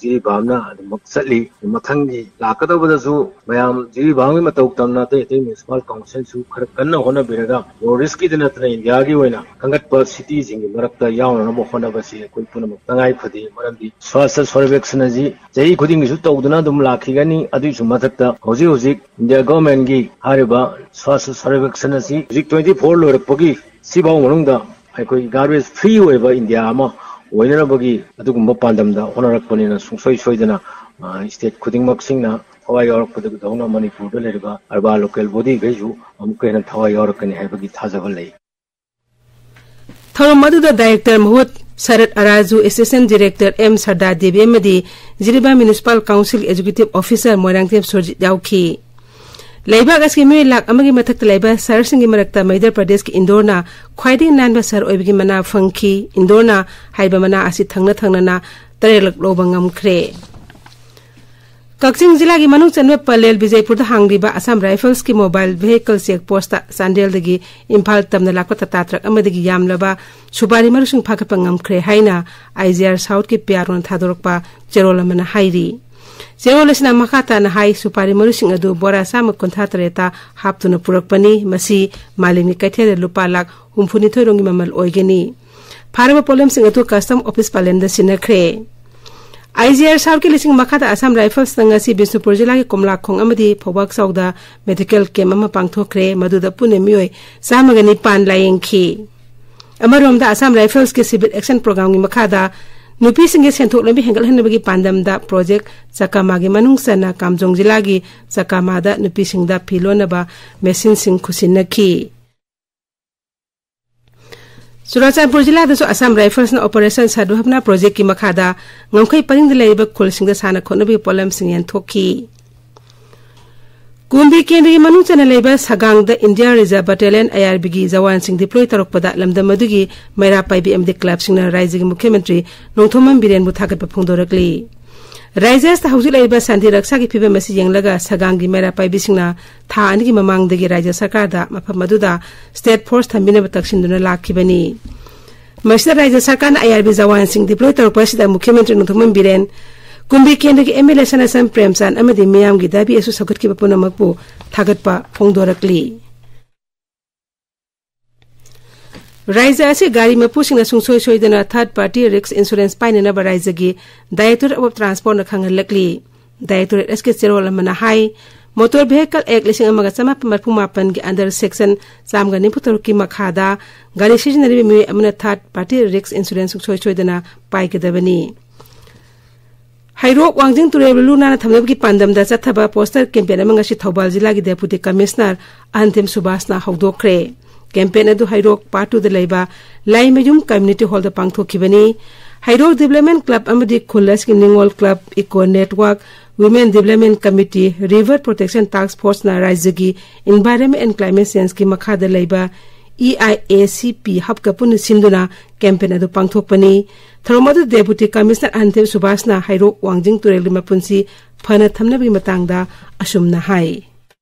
ꯖꯤꯔꯤꯕꯥꯝꯅ ꯑꯗꯨꯃꯛ ꯆꯠꯂꯤ꯫ ꯃꯊꯪꯒꯤ ꯂꯥꯛꯀꯗꯧꯕꯗꯁꯨ ꯃꯌꯥꯝ ꯖꯤꯔꯤꯕꯥꯝꯒꯤ ꯃꯇꯧ ꯇꯝꯅ ꯑꯇꯩ ꯑꯇꯩ ꯃ꯭ꯌꯨꯅꯤꯁꯤꯄꯥꯜ ꯀꯥꯎꯟꯁꯤꯜꯁꯨ ꯈꯔ ꯀꯟꯅ ꯍꯣꯠꯅꯕꯤꯔꯒ ꯅꯣꯔꯠ ꯏꯁꯀꯤꯗ ꯅꯠꯇꯅ ꯏꯟꯗꯤꯌꯥꯒꯤ ꯑꯣꯏꯅ ꯈꯟꯒꯠꯄ ꯁꯤꯇꯤꯁꯤꯡꯒꯤ ꯃꯔꯛꯇ ꯌꯥꯎꯅꯅꯕ ꯍꯣꯠꯅꯕꯁꯤ ꯑꯩꯈꯣꯏ ꯄꯨꯝꯅꯃꯛ ꯇꯉꯥꯏ ꯐꯗꯦ꯫ ꯃꯔꯝꯗꯤ ꯁ꯭ꯋꯥꯁ ꯁꯔꯚꯦꯛꯁꯟ ꯑꯁꯤ ꯆꯍꯤ ꯈꯨꯗꯤꯡꯒꯤꯁꯨ ꯇꯧꯗꯨꯅ ꯑꯗꯨꯝ ꯂꯥꯛꯈꯤꯒꯅꯤ꯫ ꯑꯗꯨꯒꯤꯁꯨ ꯃꯊꯛꯇ ꯍꯧꯖꯤꯛ ꯍꯧꯖꯤꯛ ꯏꯟꯗꯤꯌꯥ ꯒꯣꯔꯃꯦꯟꯒꯤ ꯍꯥꯏꯔꯤꯕ ꯁ꯭ꯋꯥꯁ ꯁꯔꯚꯦꯛꯁꯟ ꯑꯁꯤ ꯍꯧꯖꯤꯛ ꯇ꯭ꯋꯦꯟꯇꯤ ꯐꯣꯔ ꯂꯣꯏꯔꯛꯄꯒꯤ ꯁꯤꯐꯥꯎ ꯃꯅꯨꯡꯗ ꯑꯩꯈꯣꯏ ꯒꯥꯔꯕꯦꯖ ꯐ꯭ꯔꯤ ꯑꯣꯏꯕ ꯏꯟꯗꯤꯌꯥ ꯑꯃ ꯑꯣꯏꯅꯅꯕꯒꯤ ꯑꯗꯨꯒꯨꯝꯕ ꯄꯥꯟꯗꯝꯗ ꯍꯣꯠꯅꯔꯛꯄꯅꯤꯅ ꯁꯨꯡꯁꯣꯏ ꯁꯣꯏꯗꯅ, ꯑ, ꯁ꯭ꯇꯦꯠ ꯈꯨꯗꯤꯡꯃꯛꯁꯤꯡꯅ ꯊꯋꯥꯏ ꯌꯥꯎꯔꯛꯄꯗꯧꯅ ꯃꯅꯤꯄꯨꯔꯗ ꯂꯩꯔꯤꯕ ꯑꯔꯕꯥꯟ ꯂꯣꯀꯦꯜ ꯕꯣꯗꯤꯈꯩꯁꯨ ꯑꯃꯨꯛꯀ ꯍꯦꯟꯅ ꯊꯋꯥꯏ ꯌꯥꯎꯔꯛꯀꯅꯤ ꯍꯥꯏꯕꯒꯤ ꯊꯥꯖꯕ ꯂꯩ꯫ ꯊꯧꯔꯝ ꯑꯗꯨꯗ ꯗꯥꯏꯔꯦꯛꯇꯔ ꯃꯍꯨꯠ ꯁꯔꯠ ꯑꯔꯥꯖꯨ, ꯑꯦꯁꯤꯁꯇꯦꯟ ꯗꯥꯏꯔꯦꯛꯇꯔ ꯑꯦꯝ ꯁꯔꯗꯥ ꯗꯦꯕꯤ ꯑꯃꯗꯤ ꯖꯤꯔꯤꯕꯥꯝ ꯃ꯭ꯌꯨꯅꯤꯁꯤꯄꯥꯜ ꯀꯥꯎꯟꯁꯤꯜꯒꯤ ꯑꯦꯖꯤꯀ꯭ꯌꯨꯇꯤꯚ ꯑꯣꯐꯤꯁꯔ ꯃꯣꯏꯔꯥꯡꯊꯦꯝ ꯁꯨꯔꯖꯤꯠ ꯌꯥꯎꯈꯤ꯫ ꯂꯩꯕꯥꯛ ꯑꯁꯤꯒꯤ ꯃꯤꯑꯣꯏ ꯂꯥꯈ ꯑꯃꯒꯤ ꯃꯊꯛꯇ ꯂꯩꯕ ꯁꯍꯔꯁꯤꯡꯒꯤ ꯃꯔꯛꯇ ꯃꯩꯙ꯭ꯌ ꯄ꯭ꯔꯗꯦꯁꯀꯤ ꯏꯟꯗꯣꯔꯅ ꯈ꯭ꯋꯥꯏꯗꯒꯤ ꯅꯥꯟꯕ ꯁꯍꯔ ꯑꯣꯏꯕꯒꯤ ꯃꯅꯥ ꯐꯪꯈꯤ꯫ ꯏꯟꯗꯣꯔꯅ ꯍꯥꯏꯕ ꯃꯅꯥ ꯑꯁꯤ ꯊꯪꯅ ꯊꯪꯅꯅ ꯇꯔꯦꯠꯂꯛ ꯂꯧꯕ ꯉꯝꯈ꯭ꯔꯦ꯫ ꯀꯛꯆꯤꯡ ꯖꯤꯂꯥꯒꯤ ꯃꯅꯨꯡ ꯆꯟꯕ ꯄꯂꯦꯜ ꯕꯤꯖꯩꯄꯨꯔꯗ ꯍꯥꯡꯂꯤꯕ ꯑꯁꯥꯝ ꯔꯥꯏꯐꯜꯁꯀꯤ ꯃꯣꯕꯥꯏꯜ ꯚꯦꯍꯤꯀꯜ ꯆꯦꯛ ꯄꯣꯁꯇ ꯆꯥꯟꯗꯦꯜꯗꯒꯤ ꯏꯝꯐꯥꯜ ꯇꯝꯅ ꯂꯥꯛꯄ ꯇꯥꯇꯥ ꯇ꯭ꯔꯛ ꯑꯃꯗꯒꯤ ꯌꯥꯝꯂꯕ ꯁꯨꯄꯥꯔꯤ ꯃꯔꯨꯁꯤꯡ ꯐꯥꯒꯠꯄ ꯉꯝꯈ꯭ꯔꯦ ꯍꯥꯏꯅ ꯑꯥꯏ ꯖꯤ ꯑꯥꯔ ꯁꯥꯎꯠꯀꯤ ꯄꯤ ꯑꯥꯔ ꯑꯣꯅ ꯊꯥꯗꯣꯔꯛꯄ ꯆꯦꯔꯣꯜ ꯑꯃꯅ ꯍꯥꯏꯔꯤ꯫ ꯆꯦꯔꯣꯜ ꯑꯁꯤꯅ ꯃꯈꯥ ꯇꯥꯅ ꯍꯥꯏ, ꯁꯨꯄꯥꯔꯤ ꯃꯔꯨꯁꯤꯡ ꯑꯗꯨ ꯕꯣꯔꯥ ꯆꯥꯝꯃ ꯀꯨꯟꯊ꯭ꯔꯥ ꯇꯔꯦꯠꯇ ꯍꯥꯞꯇꯨꯅ ꯄꯨꯔꯛꯄꯅꯤ꯫ ꯃꯁꯤ ꯃꯥꯂꯦꯝꯒꯤ ꯀꯩꯊꯦꯜꯗ ꯂꯨꯄꯥ ꯂꯥꯈ ꯍꯨꯝꯐꯨꯅꯤꯊꯣꯏ ꯔꯣꯝꯒꯤ ꯃꯃꯜ ꯑꯣꯏꯒꯅꯤ꯫ ꯐꯥꯔꯕ ꯄꯣꯠꯂꯝꯁꯤꯡ ꯑꯗꯨ ꯀꯁꯇꯝ ꯑꯣꯐꯤꯁ ꯄꯂꯦꯟꯗ ꯁꯤꯟꯅꯈ꯭ꯔꯦ꯫ ꯑꯥꯏ ꯖꯤ ꯑꯥꯔ ꯁꯥꯎꯠꯀꯤ ꯂꯤꯁꯤꯡ ꯃꯈꯥꯗ ꯑꯁꯥꯝ ꯔꯥꯏꯐꯜꯁꯅ ꯉꯁꯤ ꯕꯤꯁꯅꯨꯄꯨꯔ ꯖꯤꯂꯥꯒꯤ ꯀꯣꯝꯂꯥꯈꯣꯡ ꯑꯃꯗꯤ ꯐꯧꯕꯥꯛ ꯆꯥꯎꯗ ꯃꯦꯗꯤꯀꯦꯜ ꯀꯦꯝꯞ ꯑꯃ ꯄꯥꯡꯊꯣꯛꯈ꯭ꯔꯦ꯫ ꯃꯗꯨꯗ ꯄꯨꯟꯅ ꯃꯤꯑꯣꯏ ꯆꯥꯝꯃꯒ ꯅꯤꯄꯥꯟ ꯂꯥꯌꯦꯡꯈꯤ꯫ ꯑꯃꯔꯣꯝꯗ ꯑꯁꯥꯝ ꯔꯥꯏꯐꯜꯁꯀꯤ ꯁꯤꯚꯤꯜ ꯑꯦꯛꯁꯟ ꯄ꯭ꯔꯣꯒ꯭ꯔꯥꯝꯒꯤ ꯃꯈꯥꯗ ꯅꯨꯄꯤꯁꯤꯡꯒꯤ ꯁꯦꯟꯊꯣꯛ ꯂꯝꯕꯤ ꯍꯦꯟꯒꯠꯍꯟꯅꯕꯒꯤ ꯄꯥꯟꯗꯝꯗ ꯄ꯭ꯔꯣꯖꯦꯛ ꯆꯀꯥꯃꯥꯒꯤ ꯃꯅꯨꯡ ꯆꯟꯅ ꯀꯥꯝꯖꯣꯡ ꯖꯤꯂꯥꯒꯤ ꯆꯀꯥꯃꯥꯗ ꯅꯨꯄꯤꯁꯤꯡꯗ ꯐꯤ ꯂꯣꯟꯅꯕ ꯃꯦꯁꯤꯟꯁꯤꯡ ꯈꯨꯠꯁꯤꯟꯅꯈꯤ꯫ ꯆꯨꯔꯥꯆꯥꯟꯄꯨꯔ ꯖꯤꯂꯥꯗꯁꯨ ꯑꯁꯥꯝ ꯔꯥꯏꯐꯜꯁꯅ ꯑꯣꯄꯔꯦꯁꯟ ꯁꯗꯚꯥꯕꯅꯥ ꯄ꯭ꯔꯣꯖꯦꯛꯀꯤ ꯃꯈꯥꯗ ꯉꯝꯈꯩ ꯄꯔꯤꯡꯗ ꯂꯩꯔꯤꯕ ꯈꯨꯜꯁꯤꯡꯗ ꯁꯥꯟꯅ ꯈꯣꯠꯅꯕꯒꯤ ꯄꯣꯠꯂꯝꯁꯤꯡ ꯌꯦꯟꯊꯣꯛꯈꯤ꯫ ꯀꯨꯝꯕꯤ ꯀꯦꯟꯗ꯭ꯔꯒꯤ ꯃꯅꯨꯡ ꯆꯟꯅ ꯂꯩꯕ ꯁꯒꯥꯡꯗ India Reserve Battalion, I R B ꯒꯤ ꯖꯋꯥꯟꯁꯤꯡ deploy ꯇꯧꯔꯛꯄꯗ ꯂꯝꯗꯝ ꯑꯗꯨꯒꯤ ꯃꯩꯔꯥ ꯄꯥꯏꯕꯤ ꯑꯃꯗꯤ clubꯁꯤꯡꯅ ꯔꯥꯖ꯭ꯌꯒꯤ ꯃꯨꯈ꯭ꯌ ꯃꯟꯇ꯭ꯔꯤ ꯅꯣꯡꯊꯣꯝꯕꯝ ꯕꯤꯔꯦꯟꯕꯨ ꯊꯥꯒꯠꯄ ꯐꯣꯡꯗꯣꯔꯛꯂꯤ꯫ ꯔꯥꯖ꯭ꯌ ꯑꯁꯤꯗ ꯍꯧꯖꯤꯛ ꯂꯩꯔꯤꯕ ꯁꯥꯟꯇꯤ ꯔꯛꯁꯥꯒꯤ ꯐꯤꯕꯝ ꯑꯁꯤ ꯌꯦꯡꯂꯒ ꯁꯒꯥꯡꯒꯤ ꯃꯩꯔꯥ ꯄꯥꯏꯕꯤꯁꯤꯡꯅ ꯊꯥ ꯑꯅꯤꯒꯤ ꯃꯃꯥꯡꯗꯒꯤ ꯔꯥꯖ꯭ꯌ ꯁꯔꯀꯥꯔꯗ ꯃꯐꯝ ꯑꯗꯨꯗ state force ꯊꯝꯕꯤꯅꯕ ꯇꯛꯁꯤꯟꯗꯨꯅ ꯂꯥꯛꯈꯤꯕꯅꯤ꯫ ꯃꯁꯤꯗ ꯔꯥꯖ꯭ꯌ ꯁꯔꯀꯥꯔꯅ I R B ꯖꯋꯥꯟꯁꯤꯡ deploy ꯇꯧꯔꯛꯄ ꯑꯁꯤꯗ ꯃꯨꯈ꯭ꯌ ꯃꯟꯇ꯭ꯔꯤ ꯅꯣꯡꯊꯣꯝꯕꯝ ꯕꯤꯔꯦꯟ, ꯀꯨꯝꯕꯤ ꯀꯦꯟꯗ꯭ꯔꯒꯤ M L A ꯁꯅꯥꯁꯝ ꯄ꯭ꯔꯦꯝꯆꯥꯟ ꯑꯃꯗꯤ ꯃꯤꯌꯥꯝꯒꯤ ꯗꯥꯕꯤ ꯑꯁꯨ ꯁꯧꯒꯠꯈꯤꯕ ꯄꯨꯝꯅꯃꯛꯄꯨ ꯊꯥꯒꯠꯄ ꯐꯣꯡꯗꯣꯔꯛꯂꯤ꯫ ꯔꯥꯖ꯭ꯌ ꯑꯁꯤ ꯒꯥꯔꯤ ꯃꯄꯨꯁꯤꯡꯅ ꯁꯨꯡꯁꯣꯏ ꯁꯣꯏꯗꯅ third party risk insurance ꯄꯥꯏꯅꯅꯕ ꯔꯥꯖ꯭ꯌꯒꯤ Directorate of Transportꯅ ꯈꯪꯍꯜꯂꯛꯂꯤ꯫ Directorate ꯑꯁꯤꯒꯤ ꯆꯦꯔꯣꯜ ꯑꯃꯅ ꯍꯥꯏ, Motor Vehicle Act ꯂꯤꯁꯤꯡ ꯑꯃꯒ ꯆꯃꯥꯄꯟ ꯃꯔꯤꯐꯨ ꯃꯥꯄꯟꯒꯤ under section ꯆꯥꯝꯃꯒ ꯅꯤꯐꯨ ꯇꯔꯨꯛꯀꯤ ꯃꯈꯥꯗ ꯒꯥꯔꯤ ꯁꯤꯖꯤꯟꯅꯔꯤꯕ ꯃꯤꯑꯣꯏ ꯑꯃꯅ third party risk insurance ꯁꯨꯡꯁꯣꯏ ꯁꯣꯏꯗꯅ ꯄꯥꯏꯒꯗꯕꯅꯤ꯫ ꯍꯩꯔꯣꯛ ꯋꯥꯡꯖꯤꯡ ꯇꯨꯔꯦꯜꯕꯨ ꯂꯨ ꯅꯥꯟꯅ ꯊꯝꯅꯕꯒꯤ ꯄꯥꯟꯗꯝꯗ ꯆꯠꯊꯕ poster campaign ꯑꯃ ꯉꯁꯤ ꯊꯧꯕꯥꯜ ꯖꯤꯂꯥꯒꯤ Deputy Commissioner ꯑꯍꯟꯊꯦꯝ ꯁꯨꯕꯥꯁꯅ ꯍꯧꯗꯣꯛꯈ꯭ꯔꯦ꯫ Campaign ꯑꯗꯨ ꯍꯩꯔꯣꯛ part twoꯗ ꯂꯩꯕ ꯂꯥꯏꯃꯌꯨꯝ Community Hallꯗ ꯄꯥꯡꯊꯣꯛꯈꯤꯕꯅꯤ꯫ ꯍꯩꯔꯣꯛ Development Club ꯑꯃꯗꯤ ꯈꯨꯜ ꯑꯁꯤꯒꯤ ꯅꯤꯉꯣꯜ club, Eco Network, Women Development Committee, River Protection Task Forceꯅ ꯔꯥꯖ꯭ꯌꯒꯤ Environment and Climate Changeꯀꯤ ꯃꯈꯥꯗ ꯂꯩꯕ E I A C P hubꯀ ꯄꯨꯟꯅ ꯁꯤꯟꯗꯨꯅ campaign ꯑꯗꯨ ꯄꯥꯡꯊꯣꯛꯄꯅꯤ꯫ ꯊꯧꯔꯝ ꯑꯗꯨ Deputy Commissioner ꯑꯍꯟꯊꯦꯝ ꯁꯨꯕꯥꯁꯅ ꯍꯩꯔꯣꯛ ꯋꯥꯡꯖꯤꯡ ꯇꯨꯔꯦꯜꯒꯤ ꯃꯄꯨꯟꯁꯤ ꯐꯅ ꯊꯝꯅꯕꯒꯤ ꯃꯇꯥꯡꯗ ꯑꯁꯨꯝꯅ ꯍꯥꯏ꯫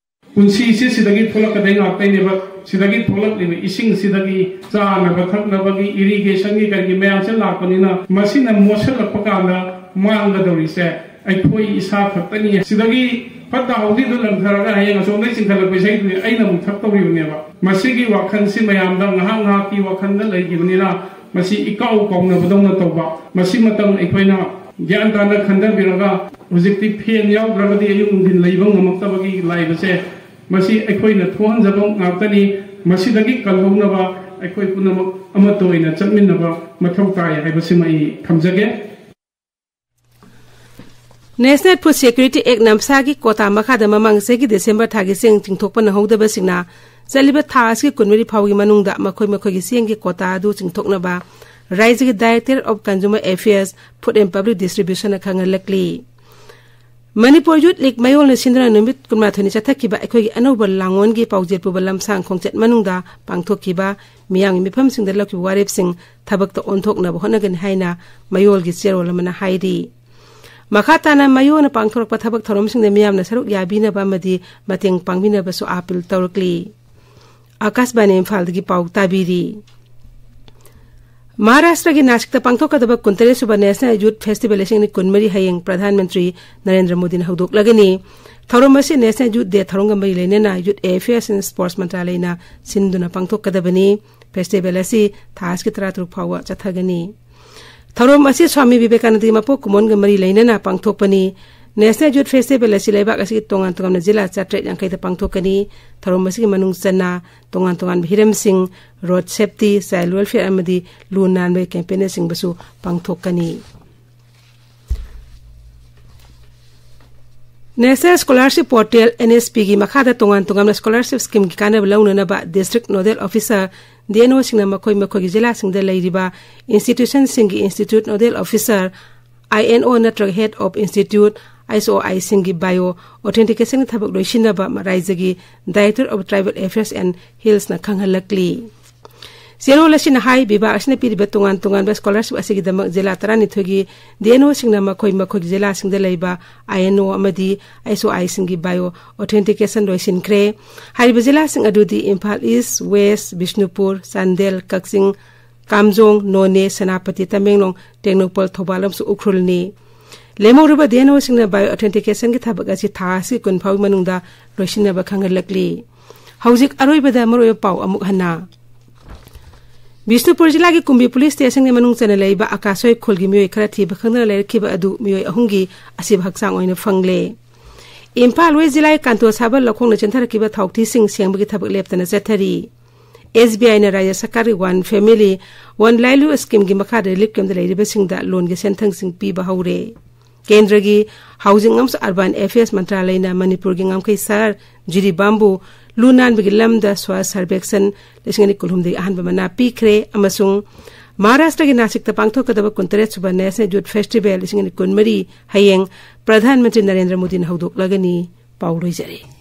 ꯄꯨꯟꯁꯤꯁꯦ ꯁꯤꯗꯒꯤ ꯊꯣꯛꯂꯛꯀꯗꯣꯏ ꯉꯥꯛꯇꯅꯦꯕ꯫ ꯁꯤꯗꯒꯤ ꯊꯣꯛꯂꯛꯂꯤꯕ ꯏꯁꯤꯡꯁꯤꯗꯒꯤ ꯆꯥꯅꯕ ꯊꯛꯅꯕꯒꯤ, irrigationꯒꯤ ꯀꯔꯤꯒꯤ ꯃꯌꯥꯝꯁꯦ ꯂꯥꯛꯄꯅꯤꯅ, ꯃꯁꯤꯅ ꯃꯣꯠꯁꯤꯜꯂꯛꯄ ꯀꯥꯟꯗ ꯃꯥꯡꯒꯗꯧꯔꯤꯁꯦ ꯑꯩꯈꯣꯏ ꯏꯁꯥ ꯈꯛꯇꯅꯤ꯫ ꯁꯤꯗꯒꯤ ꯐꯠꯇ ꯍꯥꯎꯊꯤꯗꯨ ꯂꯪꯊꯔꯒ ꯍꯌꯦꯡ ꯑꯁꯣꯝꯗꯒꯤ ꯆꯤꯡꯈꯠꯂꯛꯄ ꯏꯁꯩꯗꯨꯗꯤ ꯑꯩꯅ ꯑꯃꯨꯛ ꯊꯛꯇꯧꯔꯤꯕꯅꯦꯕ꯫ ꯃꯁꯤꯒꯤ ꯋꯥꯈꯜꯁꯤ ꯃꯌꯥꯝꯗ ꯉꯥꯏꯍꯥꯛ ꯉꯥꯏꯍꯥꯛꯀꯤ ꯋꯥꯈꯜꯗ ꯂꯩꯈꯤꯕꯅꯤꯅ, ꯃꯁꯤ ꯏꯀꯥꯎ ꯀꯥꯎꯅꯕꯗꯧꯅ ꯇꯧꯕ꯫ ꯃꯁꯤꯃꯇꯪ ꯑꯩꯈꯣꯏꯅ ꯒ꯭ꯌꯥꯟ ꯇꯥꯅ ꯈꯟꯊꯕꯤꯔꯒ, ꯍꯧꯖꯤꯛꯇꯤ fan ꯌꯥꯎꯗ꯭ꯔꯒꯗꯤ ꯑꯌꯨꯛ ꯅꯨꯡꯊꯤꯟ ꯂꯩꯕ ꯉꯝꯃꯛꯇꯕꯒꯤ ꯂꯥꯏꯕꯁꯦ, ꯃꯁꯤ ꯑꯩꯈꯣꯏꯅ ꯊꯣꯛꯍꯟꯖꯕ ꯉꯥꯛꯇꯅꯤ꯫ ꯃꯁꯤꯗꯒꯤ ꯀꯜꯍꯧꯅꯕ ꯑꯩꯈꯣꯏ ꯄꯨꯝꯅꯃꯛ ꯑꯃꯠꯇ ꯑꯣꯏꯅ ꯆꯠꯃꯤꯟꯅꯕ ꯃꯊꯧ ꯇꯥꯏ ꯍꯥꯏꯕꯁꯤꯃ ꯑꯩ ꯊꯝꯖꯒꯦ꯫ National Food Security Act, NAFSAꯒꯤ quota ꯃꯈꯥꯗ ꯃꯃꯥꯡ ꯆꯍꯤꯒꯤ December ꯊꯥꯒꯤ ꯆꯦꯡ ꯆꯤꯡꯊꯣꯛꯄ ꯅꯪꯍꯧꯗꯕꯁꯤꯡꯅ ꯆꯠꯂꯤꯕ ꯊꯥ ꯑꯁꯤꯒꯤ ꯀꯨꯟꯃꯔꯤ ꯐꯥꯎꯒꯤ ꯃꯅꯨꯡꯗ ꯃꯈꯣꯏ ꯃꯈꯣꯏꯒꯤ ꯆꯦꯡꯒꯤ quota ꯑꯗꯨ ꯆꯤꯡꯊꯣꯛꯅꯕ ꯔꯥꯖ꯭ꯌꯒꯤ Directorate of Consumer Affairs, Food and Public Distributionꯅ ꯈꯪꯍꯜꯂꯛꯂꯤ꯫ ꯃꯅꯤꯄꯨꯔ ꯌꯨꯠ ꯂꯤꯒ ꯃꯌꯣꯜꯅ ꯁꯤꯟꯗꯨꯅ ꯅꯨꯃꯤꯠ ꯀꯨꯟꯃꯥꯊꯣꯏꯅꯤ ꯆꯠꯊꯈꯤꯕ ꯑꯩꯈꯣꯏꯒꯤ ꯑꯅꯧꯕ ꯂꯥꯡꯑꯣꯟꯒꯤ ꯄꯥꯎꯖꯦꯜ ꯄꯨꯕ ꯂꯝꯁꯥꯡ ꯈꯣꯡꯆꯠ ꯃꯅꯨꯡꯗ ꯄꯥꯡꯊꯣꯛꯈꯤꯕ ꯃꯤꯌꯥꯝꯒꯤ ꯃꯤꯐꯝꯁꯤꯡꯗ ꯂꯧꯈꯤꯕ ꯋꯥꯔꯦꯞꯁꯤꯡ ꯊꯕꯛꯇ ꯑꯣꯟꯊꯣꯛꯅꯕ ꯍꯣꯠꯅꯒꯅꯤ ꯍꯥꯏꯅ ꯃꯌꯣꯜꯒꯤ ꯆꯦꯔꯣꯜ ꯑꯃꯅ ꯍꯥꯏꯔꯤ꯫ ꯃꯈꯥ ꯇꯥꯅ ꯃꯌꯣꯜꯅ ꯄꯥꯡꯊꯣꯔꯛꯄ ꯊꯕꯛ ꯊꯧꯔꯝꯁꯤꯡꯗ ꯃꯤꯌꯥꯝꯅ ꯁꯔꯨꯛ ꯌꯥꯕꯤꯅꯕ ꯑꯃꯗꯤ ꯃꯇꯦꯡ ꯄꯥꯡꯕꯤꯅꯕꯁꯨ ꯑꯥꯄꯤꯜ ꯇꯧꯔꯛꯂꯤ꯫ ꯑꯥꯀꯥꯁꯕꯥꯅꯤ ꯏꯝꯐꯥꯜꯗꯒꯤ ꯄꯥꯎ ꯇꯥꯕꯤꯔꯤ꯫ ꯃꯍꯥꯔꯥꯁꯇ꯭ꯔꯒꯤ ꯅꯥꯁꯤꯛꯇ ꯄꯥꯡꯊꯣꯛꯀꯗꯕ ꯀꯨꯟꯇꯔꯦꯠ ꯁꯨꯕ ꯅꯦꯁꯅꯦꯜ ꯌꯨꯠ ꯐꯦꯁꯇꯤꯚꯦꯜ ꯂꯤꯁꯤꯡ ꯑꯅꯤ ꯀꯨꯟꯃꯔꯤ ꯍꯌꯦꯡ ꯄ꯭ꯔꯙꯥꯟ ꯃꯟꯇ꯭ꯔꯤ ꯅꯔꯦꯟꯗ꯭ꯔ ꯃꯣꯗꯤꯅ ꯍꯧꯗꯣꯛꯂꯒꯅꯤ꯫ ꯊꯧꯔꯝ ꯑꯁꯤ ꯅꯦꯁꯅꯦꯜ ꯌꯨꯠ ꯗꯦ ꯊꯧꯔꯝꯒ ꯃꯔꯤ ꯂꯩꯅꯅ ꯌꯨꯠ ꯑꯦꯐꯤꯌꯔꯁ ꯑꯦꯟ ꯁ꯭ꯄꯣꯔꯠꯁ ꯃꯟꯇ꯭ꯔꯥꯂꯌꯅ ꯁꯤꯟꯗꯨꯅ ꯄꯥꯡꯊꯣꯛꯀꯗꯕꯅꯤ꯫ ꯐꯦꯁꯇꯤꯚꯦꯜ ꯑꯁꯤ ꯊꯥ ꯑꯁꯤꯒꯤ ꯇꯔꯥꯇꯔꯨꯛ ꯐꯥꯎꯕ ꯆꯠꯊꯒꯅꯤ꯫ ꯊꯧꯔꯝ ꯑꯁꯤ ꯁ꯭ꯋꯥꯃꯤ ꯕꯤꯕꯦꯀꯥꯅꯟꯗꯒꯤ ꯃꯄꯣꯛ ꯀꯨꯝꯑꯣꯟꯒ ꯃꯔꯤ ꯂꯩꯅꯅ ꯄꯥꯡꯊꯣꯛꯄꯅꯤ꯫ ꯅꯦꯁꯅꯦꯜ ꯌꯨꯠ ꯐꯦꯁꯇꯤꯚꯦꯜ ꯑꯁꯤ ꯂꯩꯕꯥꯛ ꯑꯁꯤꯒꯤ ꯇꯣꯉꯥꯟ ꯇꯣꯉꯥꯟꯕ ꯖꯤꯂꯥ ꯆꯥꯇ꯭ꯔꯦꯠ ꯌꯥꯡꯈꯩꯗ ꯄꯥꯡꯊꯣꯛꯀꯅꯤ꯫ ꯊꯧꯔꯝ ꯑꯁꯤꯒꯤ ꯃꯅꯨꯡ ꯆꯟꯅ ꯇꯣꯉꯥꯟ ꯇꯣꯉꯥꯟꯕ ꯍꯤꯔꯝꯁꯤꯡ, ꯔꯣꯗ ꯁꯦꯐꯇꯤ, ꯆꯥꯏꯜ ꯋꯦꯜꯐꯤꯌꯔ ꯑꯃꯗꯤ ꯂꯨ ꯅꯥꯟꯕꯒꯤ ꯀꯦꯝꯄꯦꯟꯅꯁꯤꯡꯕꯁꯨ ꯄꯥꯡꯊꯣꯛꯀꯅꯤ꯫ National scholarship portal, N S ꯄꯤꯒꯤ ꯃꯈꯥꯗ ꯇꯣꯉꯥꯟ ꯇꯣꯉꯥꯟꯕ ꯁ꯭ꯀꯣꯂꯥꯔꯁꯤꯞ ꯁ꯭ꯀꯤꯝꯒꯤ ꯀꯥꯟꯅꯕ ꯂꯧꯅꯅꯕ district nodal officer, D N ꯑꯣꯁꯤꯡꯅ ꯃꯈꯣꯏ ꯃꯈꯣꯏꯒꯤ ꯖꯤꯂꯥꯁꯤꯡꯗ ꯂꯩꯔꯤꯕ ꯏꯟꯁꯇꯤꯇ꯭ꯌꯨꯁꯟꯁꯤꯡꯒꯤ institute nodal officer, I N O ꯅꯠꯇ꯭ꯔꯒ head of institute, I S O ꯑꯥꯏꯁꯤꯡꯒꯤ ꯕꯥꯏꯑꯣ ꯑꯣꯊꯦꯟꯇꯤꯀꯦꯁꯟꯒꯤ ꯊꯕꯛ ꯂꯣꯏꯁꯤꯟꯅꯕ ꯔꯥꯏꯖ꯭ꯌꯒꯤ directorate of tribal affairs and ꯍꯤꯜꯁꯅ ꯈꯪꯍꯜꯂꯛꯂꯤ꯫ ꯆꯦꯔꯣꯜ ꯑꯁꯤꯅ ꯍꯥꯏ, ꯕꯤꯚꯥꯒ ꯑꯁꯤꯅ ꯄꯤꯔꯤꯕ ꯇꯣꯉꯥꯟ ꯇꯣꯉꯥꯟꯕ ꯁ꯭ꯀꯣꯂꯥꯔꯁꯤꯞ ꯑꯁꯤꯒꯤꯗꯃꯛ ꯖꯤꯂꯥ ꯇꯔꯥꯅꯤꯊꯣꯏꯒꯤ ꯗꯤ ꯑꯦꯟ ꯑꯣꯁꯤꯡꯅ ꯃꯈꯣꯏ ꯃꯈꯣꯏꯒꯤ ꯖꯤꯂꯥꯁꯤꯡꯗ ꯂꯩꯕ ꯑꯥꯏ ꯑꯦꯟ ꯑꯣ ꯑꯃꯗꯤ ꯑꯥꯏ ꯑꯦꯁ ꯑꯣ ꯑꯥꯏꯁꯤꯡꯒꯤ ꯕꯥꯏꯑꯣ ꯑꯣꯊꯦꯟꯇꯤꯀꯦꯁꯟ ꯂꯣꯏꯁꯤꯟꯈ꯭ꯔꯦ꯫ ꯍꯥꯏꯔꯤꯕ ꯖꯤꯂꯥꯁꯤꯡ ꯑꯗꯨꯗꯤ ꯏꯝꯐꯥꯜ ꯏꯁ, ꯋꯦꯁ, ꯕꯤꯁꯅꯨꯄꯨꯔ, ꯆꯥꯟꯗꯦꯜ, ꯀꯛꯆꯤꯡ, ꯀꯥꯝꯖꯣꯡ, ꯅꯣꯅꯦ, ꯁꯦꯅꯥꯄꯇꯤ, ꯇꯃꯦꯡꯂꯣꯡ, ꯇꯦꯡꯅꯧꯄꯜ, ꯊꯧꯕꯥꯜ ꯑꯃꯁꯨꯡ ꯎꯈ꯭ꯔꯨꯜꯅꯤ꯫ ꯂꯦꯝꯍꯧꯔꯤꯕ ꯗꯤ ꯑꯦꯟ ꯑꯣꯁꯤꯡꯅ ꯕꯥꯏꯑꯣ ꯑꯣꯊꯦꯟꯇꯤꯀꯦꯁꯟꯒꯤ ꯊꯕꯛ ꯑꯁꯤ ꯊꯥ ꯑꯁꯤꯒꯤ ꯀꯨꯟ ꯐꯥꯎꯒꯤ ꯃꯅꯨꯡꯗ ꯂꯣꯏꯁꯤꯟꯅꯕ ꯈꯪꯍꯜꯂꯛꯂꯤ꯫ ꯍꯧꯖꯤꯛ ꯑꯔꯣꯏꯕꯗ ꯃꯔꯨꯑꯣꯏꯕ ꯄꯥꯎ ꯑꯃꯨꯛ ꯍꯟꯅ꯫ ꯕꯤꯁꯅꯨꯄꯨꯔ ꯖꯤꯂꯥꯒꯤ ꯀꯨꯝꯕꯤ ꯄꯨꯂꯤꯁ ꯁ꯭ꯇꯦꯁꯟꯒꯤ ꯃꯅꯨꯡ ꯆꯟꯅ ꯂꯩꯕ ꯑꯀꯥꯁꯣꯏ ꯈꯨꯜꯒꯤ ꯃꯤꯑꯣꯏ ꯈꯔ ꯊꯤꯕ ꯈꯪꯗꯅ ꯂꯩꯔꯛꯈꯤꯕ ꯑꯗꯨ ꯃꯤꯑꯣꯏ ꯑꯍꯨꯝꯒꯤ ꯑꯁꯤꯕ ꯍꯛꯆꯥꯡ ꯑꯣꯏꯅ ꯐꯪꯂꯦ꯫ ꯏꯝꯐꯥꯜ ꯋꯦꯁ ꯖꯤꯂꯥꯒꯤ ꯀꯥꯟꯇꯣ ꯁꯥꯕ ꯂꯧꯈꯣꯡꯅ ꯆꯦꯟꯊꯔꯛꯈꯤꯕ ꯊꯥꯎꯊꯤꯁꯤꯡ ꯁꯦꯡꯕꯒꯤ ꯊꯕꯛ ꯂꯦꯞꯇꯅ ꯆꯠꯊꯔꯤ꯫ ꯑꯦꯁ ꯕꯤ ꯑꯥꯏꯅ ꯔꯥꯖ꯭ꯌ ꯁꯔꯀꯥꯔꯒꯤ ꯋꯥꯟ ꯐꯦꯃꯤꯂꯤ, ꯋꯥꯟ ꯂꯥꯏꯚꯂꯤꯍꯨꯗ ꯁ꯭ꯀꯤꯝꯒꯤ ꯃꯈꯥꯗ ꯔꯤꯂꯤꯐ ꯀꯦꯝꯞꯇ ꯂꯩꯔꯤꯕꯁꯤꯡꯗ ꯂꯣꯟꯒꯤ ꯁꯦꯟꯊꯪꯁꯤꯡ ꯄꯤꯕ ꯍꯧꯔꯦ꯫ ꯀꯦꯟꯗ꯭ꯔꯒꯤ ꯍꯥꯎꯖꯤꯡ ꯑꯃꯁꯨꯡ ꯑꯔꯕꯥꯟ ꯑꯦꯐꯤꯌꯔꯁ ꯃꯟꯇ꯭ꯔꯥꯂꯌꯅ ꯃꯅꯤꯄꯨꯔꯒꯤ ꯉꯝꯈꯩ ꯁꯍꯔ ꯖꯤꯔꯤꯕꯥꯝꯕꯨ ꯂꯨ ꯅꯥꯟꯕꯒꯤ ꯂꯝꯗ ꯁ꯭ꯋꯥꯁ ꯁꯔꯚꯦꯛꯁꯟ ꯂꯤꯁꯤꯡ ꯑꯅꯤ ꯀꯨꯟꯍꯨꯝꯗꯣꯏ ꯑꯍꯥꯟꯕ ꯃꯅꯥ ꯄꯤꯈ꯭ꯔꯦ ꯑꯃꯁꯨꯡ ꯃꯍꯥꯔꯥꯁꯇ꯭ꯔꯒꯤ ꯅꯥꯁꯤꯛꯇ ꯄꯥꯡꯊꯣꯛꯀꯗꯕ ꯀꯨꯟꯇꯔꯦꯠ ꯁꯨꯕ National Youth Festival ꯂꯤꯁꯤꯡ ꯑꯅꯤ ꯀꯨꯟꯃꯔꯤ ꯍꯌꯦꯡ ꯄ꯭ꯔꯙꯥꯟ ꯃꯟꯇ꯭ꯔꯤ ꯅꯔꯦꯟꯗ꯭ꯔ ꯃꯣꯗꯤꯅ ꯍꯧꯗꯣꯛꯂꯒꯅꯤ꯫ ꯄꯥꯎ ꯂꯣꯏꯖꯔꯦ꯫